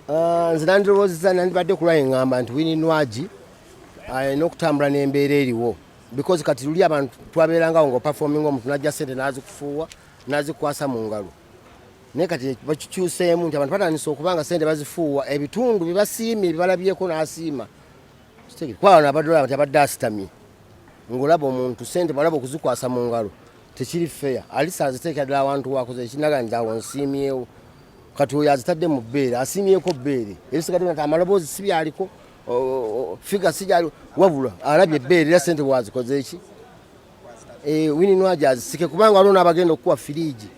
Ah, nze nandirowoozeza nandibadde kulwayo eŋŋamba nti Winnie Nwagi alina okutambula n'embeera eriwo, because kati luli abantu twabeerangawo nga operforminga, omuntu najja sente n'azikufuuwa, n'azikwasa mu ngalo. Naye kati bakikyuseemu nti abantu batandise okuba nga sente bazifuuwa ebitundu bye basiimye, bye balabyeko n'asiima. Kuba wano abadde olaba nti abadde asitamye, ng'olaba omuntu sente bwalaba okuzikwasa mu ngalo tekiri fair. Alisa aziteekera ddala awantu wakoze ekinaga nti awo nsiimyewo. Kati oyo azitadde mu bbeere, asiimyeko bbeere, ebisigadde nti amaloboozi si byaliko, figure si gyaliko, wabula alabye ebbeere era sente bwazikoze eki. Winnie Nwagi azisike, kubanga waliwo n'abagenda okukuwa firiigi.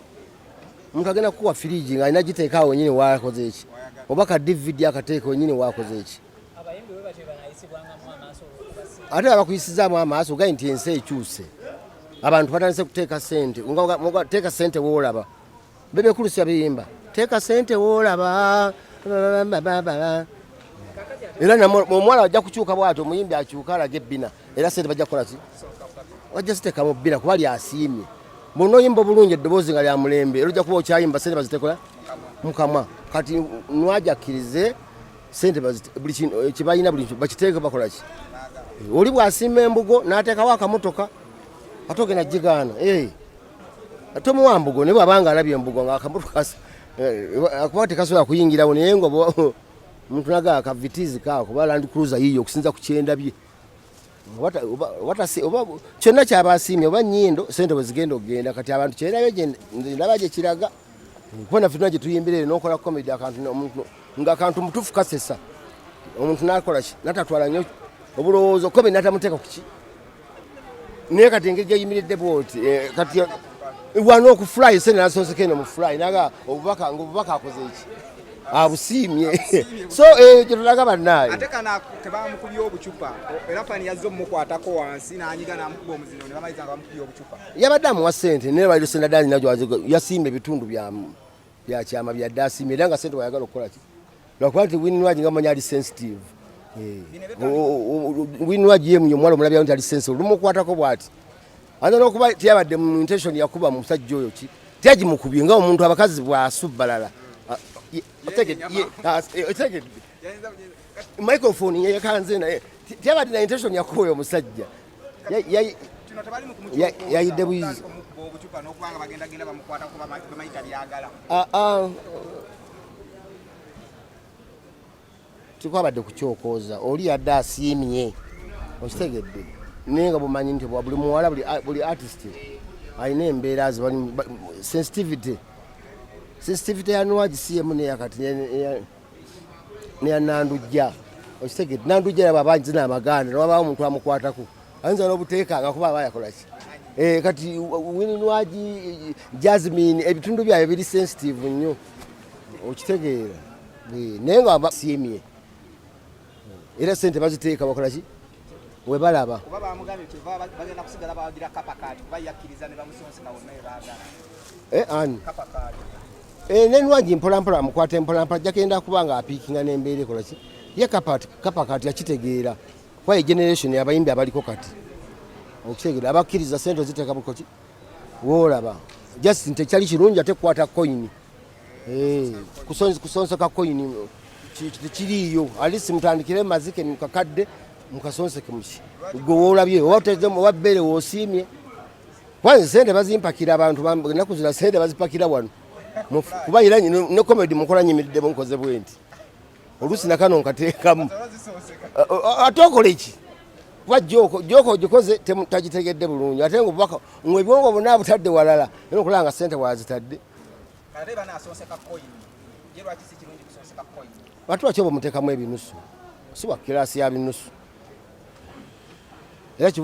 Omuntu agenda kukuwa firiigi ng'alina giteeka awo wenyini wakoze eki, oba ka DVD akateeka wenyini wakoze eki. Abayimbi bwe batyo banayisibwangamu amaaso olw'okubasiima. Ate abakuyisizaamu amaaso gayi nti ensi ekyuse, abantu batandise kuteeka sente. Teeka sente woolaba. Bebe Cool biyimba teeka sente woolaba, era omuwala ajja kukyuka bwati, omuyimbi akyuka alaga ebbina, era sente bajja kukola ki? Wajja ziteeka mu bbina kuba lyasiimye. Bwonna oyimba obulungi, eddoboozi nga lya mulembe, era ojja kuba okyayimba, sente bazitekola mukamwa. Kati Nwagi akkirize sente buli kyebalina, buli bakiteeke, bakola ki? Oli bw'asiima embugo n'ateekawo akamotoka, ate ogenda gigaana? Eh. Tomuwa mbugo, naye bw'abanga alabye embugo nga akamotoka kuba tekasobola kuyingirawo, naye nga omuntu naga ka Vitz kaako oba Land Cruiser yiyo, okusinza ku kyendabye, oba kyonna kyaba asiimye oba nnyindo, sente bwe zigenda okugenda. Kati abantu kyerabye, ndaba gye kiraga, kuba naffe tuna gye tuyimbira ero n'okola comedy, akantu omuntu ng'akantu mutuufu kasesa, omuntu n'akola ki? Natatwala nnyo obulowoozo, comedy natamuteeka ku ki. Naye kati engeri gyeyimiridde bwoti, kati wano okufly sente nasonseka eno mu fly, naga obubaka nga obubaka akoze eki, abusiimye. So gye tulaga, bannaaye. Ate kana tebamukubye obucupa, era fani yazze omukwatako wansi n'anyiga n'amukuba omuzino ne bamaliza nga bamukubye obucupa. Yabadde amuwa sente, naye baliro sente najo yasiima ebitundu byakyama byadde asiimye, era nga sente wayagala okukola ki, lwakuba nti Winnie Nwagi nga manyi ali sensitive. Winnie Nwagi yemunye omuwala omulabyawo nti ali sensitive, lumukwatako bwati ayinza n'okuba teyabadde mu intention yakuba musajja oyo ki, teyagimukubye nga omuntu abakazi bwasubbalala. Otegedde? Microphone yekanze, naye teyabadde na intention yakuba oyo omusajja. Kino tebali mu Yayidde buyizi. Omukuba obucupa n'okubanga bagendagenda bamukwatako, bamayita byagala. Ah, ah. Tikwabadde kukyokooza, oli yadde asiimye, okitegedde? Naye nga bumanyi nti buli muwala, buli artist alina embeera ze sensitivity. Sensitivity ya Nwagi si yemu neyakati neya Nandujja, okitegedde? Nandujja yaba abanzina amaganda, newabaawo omuntu amukwatako ayinza n'obuteekanga kuba aba yakolaki. Kati Winnie Nwagi, Jasmine, ebitundu byabwe biri sensitive nnyo, okitegeera? Naye nga basiimye, era sente baziteeka bakolaki webalaba. Kuba bamugambye kyeva bagenda kusigala bawagira Kapa Cat, kuba yakkiriza ne bamusonseka wonna we baagala. Ani? Kapa Cat. Ne Nwagi mpolampola amukwata mpolampola, ajja kenda kuba nga apiikinga n'embeera ekola ki. Ye Kapa Cat yakitegeera, kuba ye generation abayimbi abaliko kati, okitegeera? Abakkiriza sente oziteeka bukoki woolaba, just nti ekyali kirungi ate kukwata coin. Kusonseka coin tekiriiyo. Alisi mutandikire mazike mukakadde mukasonseke muki gwe woolabye, oba oba bbeere woosiimye. Kwanza sente bazimpakira abantu, ennaku zino sente bazipakira wano. Kuba era ne comedy mukola nyimiridde, munkoze bwe nti oluusi nakano nkateekamu, ate okola eki? Kuba joke ogikoze tagitegedde bulungi, ate nga obubaka nga ebwongo bwonna butadde walala, era okulaba nga sente wazitadde. Ate banaasonseka coin ye, lwaki si kirungi kusonseka coin? Ate lwaki oba omuteekamu ebinusu? Si wa class ya binusu, era kivula.